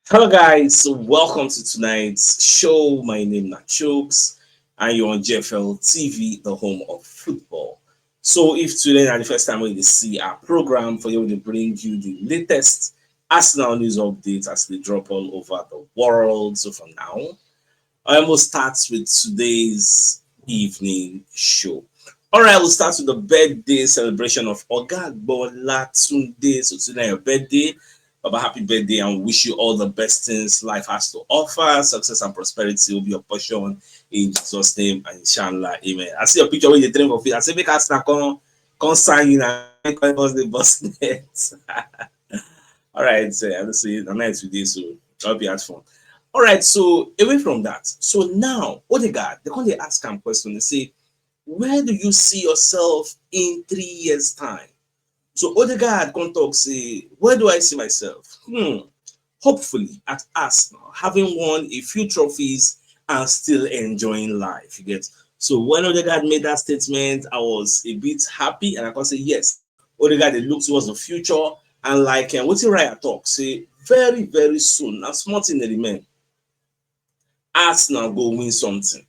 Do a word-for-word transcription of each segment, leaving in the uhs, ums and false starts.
Hello, guys. Welcome to tonight's show. My name is Chooks, and you're on G F L T V, the home of football. So, if today is the first time when you see our program, for you to bring you the latest Arsenal news updates as they drop all over the world. So, for now, I will start with today's evening show. All right, we'll start with the birthday celebration of Oga Bola Tunde. So today your birthday. Baba, happy birthday and wish you all the best things life has to offer. Success and prosperity will be your portion in Jesus' name, and inshallah, amen. I see your picture with the dream of it. I say, make us come, come sign you now. Come us the boss net. All right, so I see the night today, so I'll be at fun. All right, so away from that, so now Odegaard, they come they ask him question. They say, "Where do you see yourself in three years' time?" So Odegaard come talk say, "Where do I see myself? Hmm. Hopefully at Arsenal, having won a few trophies and still enjoying life." You get? So when Odegaard made that statement, I was a bit happy, and I can say yes. Odegaard dey look towards the future, and like, um, wetin Raya talk say, very, very soon, na small thing dey remain. Arsenal go win something.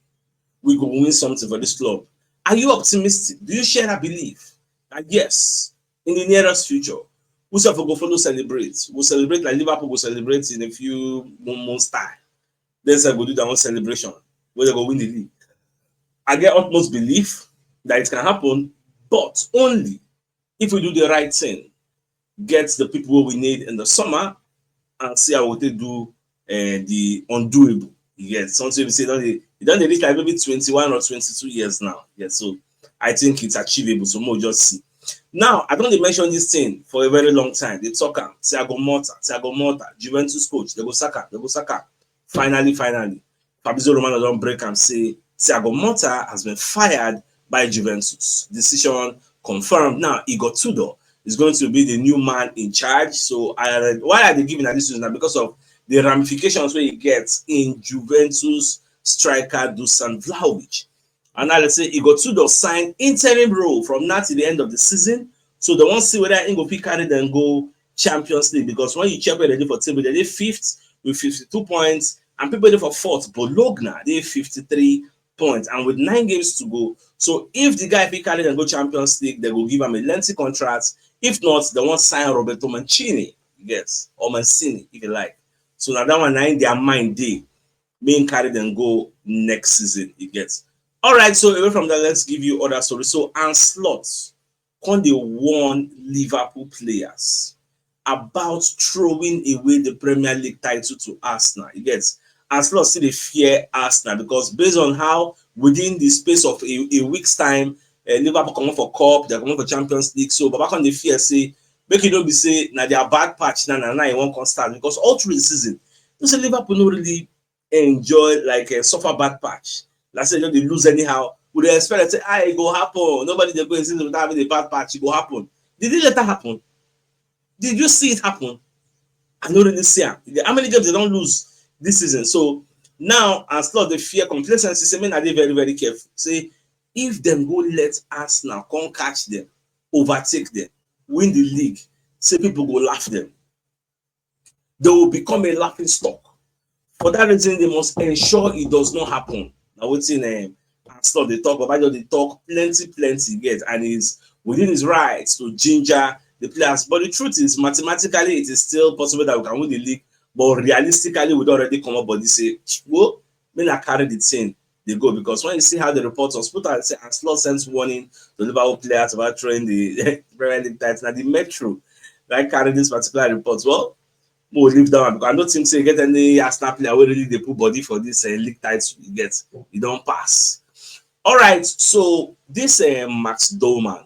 We go win something for this club. Are you optimistic? Do you share that belief? And yes, in the nearest future, we sef go follow celebrate. We'll celebrate like Liverpool will celebrate in a few mo- months' time. Then they go do their own celebration where they go win the league. I get utmost belief that it can happen, but only if we do the right thing, get the people we need in the summer, and see how we take do uh, the undoable. Yes, something we say don't they, don't they reach like maybe twenty-one or twenty-two years now. Yes, so I think it's achievable. So more just see. Now, I don't mention this thing for a very long time. They talk am, Thiago Motta, Thiago Motta, Juventus coach, they go Saka, they go Saka. Finally, finally, Fabrizio Romano don't break and say Thiago Motta has been fired by Juventus. Decision confirmed. Now, Igor Tudor is going to be the new man in charge. So I, why are they giving that this news now? Because of the ramifications where he gets in Juventus striker Dusan Vlahovic. And now let's say Igor Tudor signed interim role from now to the end of the season. So they won't see whether he go fit carry them go Champions League, because when you check where they do for table, they did fifth with fifty-two points, and people there for fourth, Bologna, they fifty-three points, and with nine games to go. So if the guy fit carry them go Champions League, they will give him a lengthy contract. If not, they won't sign Roberto Mancini, yes, or Mancini, if you like. So now that one, now in their mind, they main carry them go next season, you get. All right, so away from that, let's give you other stories. So Ancelotti come dey warn Liverpool players about throwing away the Premier League title to Arsenal. You get? Ancelotti still dey fear Arsenal because based on how within the space of a, a week's time, uh, Liverpool come for cup, they come for Champions League. So Baba come dey fear say make it don't be say now their bad patch now now now it won't come start, because all through the season, you see Liverpool no really enjoy like a suffer bad patch. Like say they lose anyhow. We dey expect say ah, it go happen. Nobody dey go and say without having a bad patch, it go happen. Did it later happen? Did you see it happen? I don't really see am. How many games they don't lose this season? So now, as Lord, they fear complacency. Say, men are they very, very careful. Say, if them go let Arsenal come catch them, overtake them, win the league, say people go laugh them. They will become a laughing stock. For that reason, they must ensure it does not happen. Now, what's in um, Arsenal they talk about, they talk plenty, plenty, yes, and is within his rights to ginger the players. But the truth is, mathematically, it is still possible that we can win the league. But realistically, we don't already come up, but they say, well, men are carry the thing, they go, because when you see how the reports on Twitter say Ancelotti sends warning to Liverpool players about throwing the Premier League title. Now the Metro, like, carry this particular report. Well, we'll leave that one because I don't think say get any Arsenal player will really they put body for this uh, league title you get. You don't pass. All right, so this uh, Max Doman,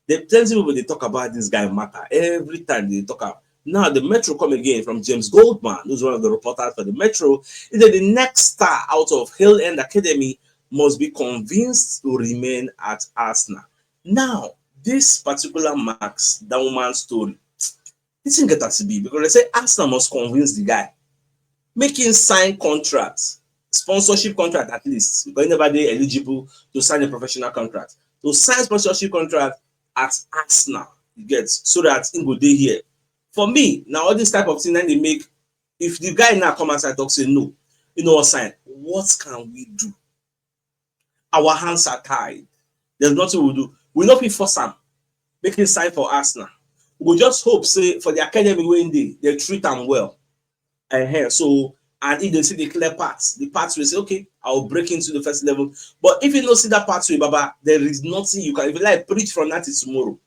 the plenty people they talk about this guy matter every time they talk about. Now the Metro come again from James Goldman, who's one of the reporters for the Metro. He said the next star out of Hill End Academy must be convinced to remain at Arsenal. Now, this particular Max Doman story, this thing get as e be because they say Arsenal must convince the guy, make him sign contract, sponsorship contract at least, because he never dey eligible to sign a professional contract. To sign sponsorship contract at Arsenal, you get, so that he go dey here. For me, now all this type of thing, then they make If the guy now come outside talk say no, you know what sign? What can we do? Our hands are tied. There's nothing we do. We no fit force am make him sign for Arsenal. We go just hope say for the academy wey him dey, they treat am well. Uh-huh. So, and if they see the clear path, the path will say, okay, I'll break into the first eleven. But if you don't see that pathway, Baba, there is nothing you can. If you like, preach from that is tomorrow.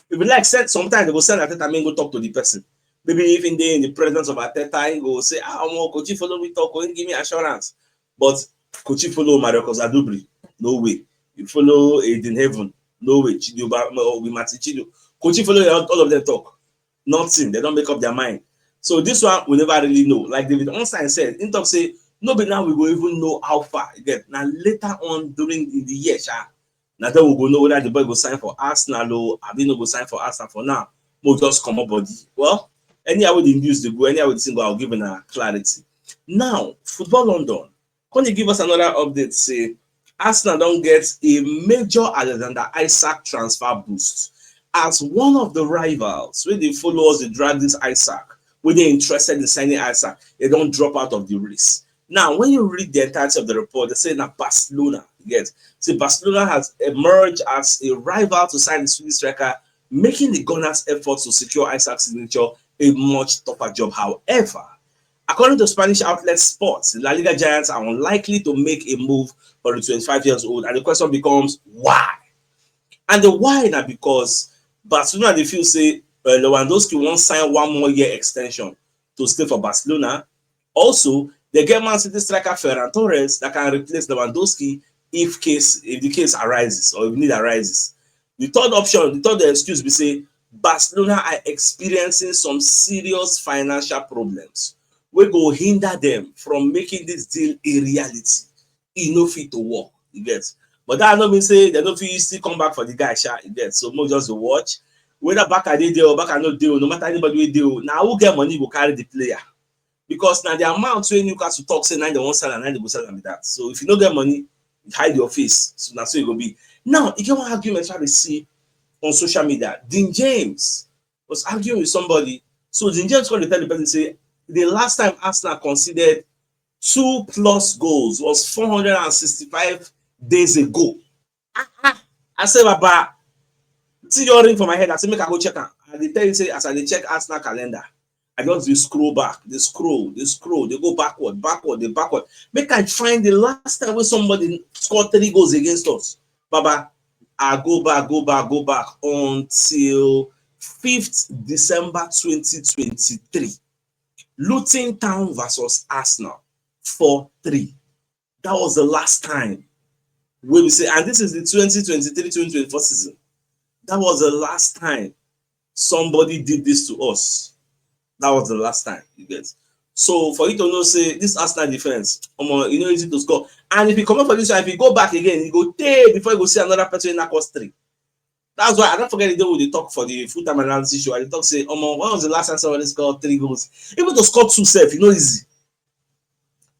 If you like, send sometimes they go send Arteta, make go talk to the person. Maybe even they in the presence of Arteta, he go say, ah, omo, coach, you follow me talk, oh, give me assurance. But coach, you follow Marcus Adubri, no way. You follow Aiden Heaven, no way. Chidoba, no, with Martin Chido. Coach, you follow all, all of them talk. Nothing. They don't make up their mind. So this one we never really know. Like David Onstein said, in talk say, no be now we go even know how far. You get now later on during in the year, sha. Now then we go know whether the boy go sign for Arsenal or I no go sign for Arsenal for now. We'll just come up body. Well, anyhow with the news they go, anyhow with the single, I'll give you a clarity. Now, Football London, can you give us another update? Say Arsenal don't get a major Alexander Isak transfer boost as one of the rivals wey dey follow us dey drag this Isak, wey dey interested in signing Isak, they don't drop out of the race. Now, when you read the entirety of the report, they say na Barcelona, you get, say Barcelona has emerged as a rival to sign the Swedish striker, making the Gunners' efforts to secure Isak's signature a much tougher job. However, according to Spanish outlet Sports, the La Liga giants are unlikely to make a move for the twenty-five years old, and the question becomes why? And the why na because Barcelona dey feel say uh, Lewandowski wan sign one more year extension to stay for Barcelona. Also, they get Man City striker Ferran Torres that can replace Lewandowski if case if the case arises or if need arises. The third option, the third excuse be say Barcelona are experiencing some serious financial problems wey go hinder them from making this deal a reality. E no fit to work, you get. But that no mean say they no fit still come back for the guy, sha, you get. So mo just dey watch whether Barca dey there or Barca no dey o, no matter anybody wey dey o, na who get money go carry the player. Because na the amount wey Newcastle talk say na they wan sell am, na they go sell am be that. So if you no get money, hide your face. So na so e go be. Now, e get one argument I dey see on social media. Dean James was arguing with somebody. So Dean James come dey tell the person say the last time Arsenal conceded two plus goals was four hundred and sixty-five days ago. Ah, ah. I say, Baba, see your ring for my head. I say, make I go check am. I dey tell you say as I dey check Arsenal calendar, I just dey scroll back, dey scroll, dey scroll, dey go backward, backward, dey backward. Make I find the last time when somebody scored three goals against us. Baba, I go back, go back, go back until fifth December twenty twenty-three. Luton Town versus Arsenal, four three. That was the last time wey we say, and this is the twenty twenty-three twenty twenty-four season. That was the last time somebody did this to us. That was the last time, you get. So for you to know, say this Arsenal defense, omo, you know, easy to score. And if you come up for this one, if you go back again, you go tey before you go see another person in that cost three. That's why I don't forget the day we dey talk for the full time analysis show. I dey talk say, omo, when was the last time somebody scored three goals? Even to score two sef, you know, easy.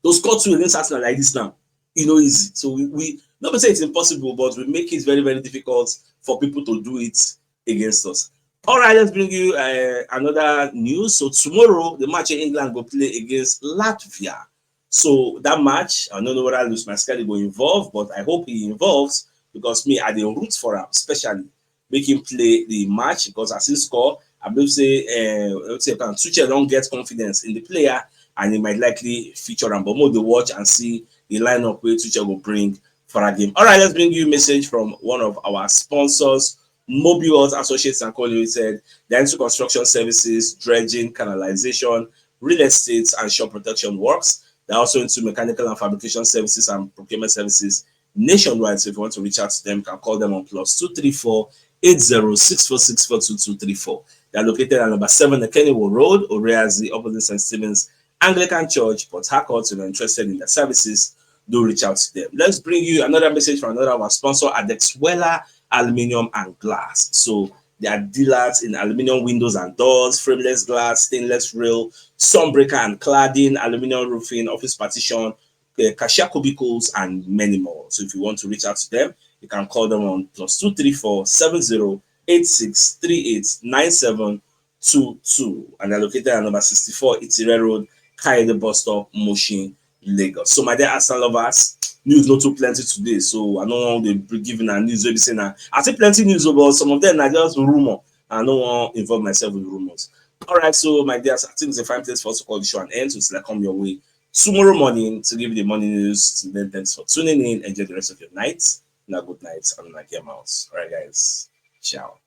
To score two against Arsenal like this now, you know, easy. So we, we not say it's impossible, but we make it very, very difficult for people to do it against us. All right, let's bring you uh, another news. So tomorrow, the match in England go play against Latvia. So that match, I don't know whether Luis Mascali go involve, but I hope he involves because me, I dey root for him, especially make him play the match because as he score, I believe say uh, say can Tuchel don't get confidence in the player and he might likely feature him. But more the watch and see the lineup where Tuchel will bring for a game. All right, let's bring you a message from one of our sponsors, Mobile World Associates and Co. Limited. They're into construction services, dredging, canalization, real estate, and shore protection works. They're also into mechanical and fabrication services and procurement services nationwide. So if you want to reach out to them, you can call them on plus two three four eight zero six four six four two two three four. They're located at number seven Kennywood Road, Oreazi, opposite Saint Stephen's Anglican Church, Port Harcourt. If you're interested in their services, do reach out to them. Let's bring you another message from another of our sponsor, Adex Weller Aluminium and Glass. So they are dealers in aluminium windows and doors, frameless glass, stainless rail, sunbreaker and cladding, aluminium roofing, office partition, uh, cashier cubicles, and many more. So if you want to reach out to them, you can call them on plus two three four seven zero eight six three eight nine seven two two, and they're located at number sixty-four Itire Road, Kayode bus stop, Mushin, Lagos. So my dear Arsenal lovers, news not too plenty today, so I don't want to be giving a news everything. I think plenty news, but some of them are just rumor. I don't want to involve myself in rumors. All right, so my dear, I think it's a fine place for us to call the show an end. So it's like come your way tomorrow morning to give you the morning news. Then thanks for tuning in. Enjoy the rest of your night. Now good night and like your mouse. All right, guys. Ciao.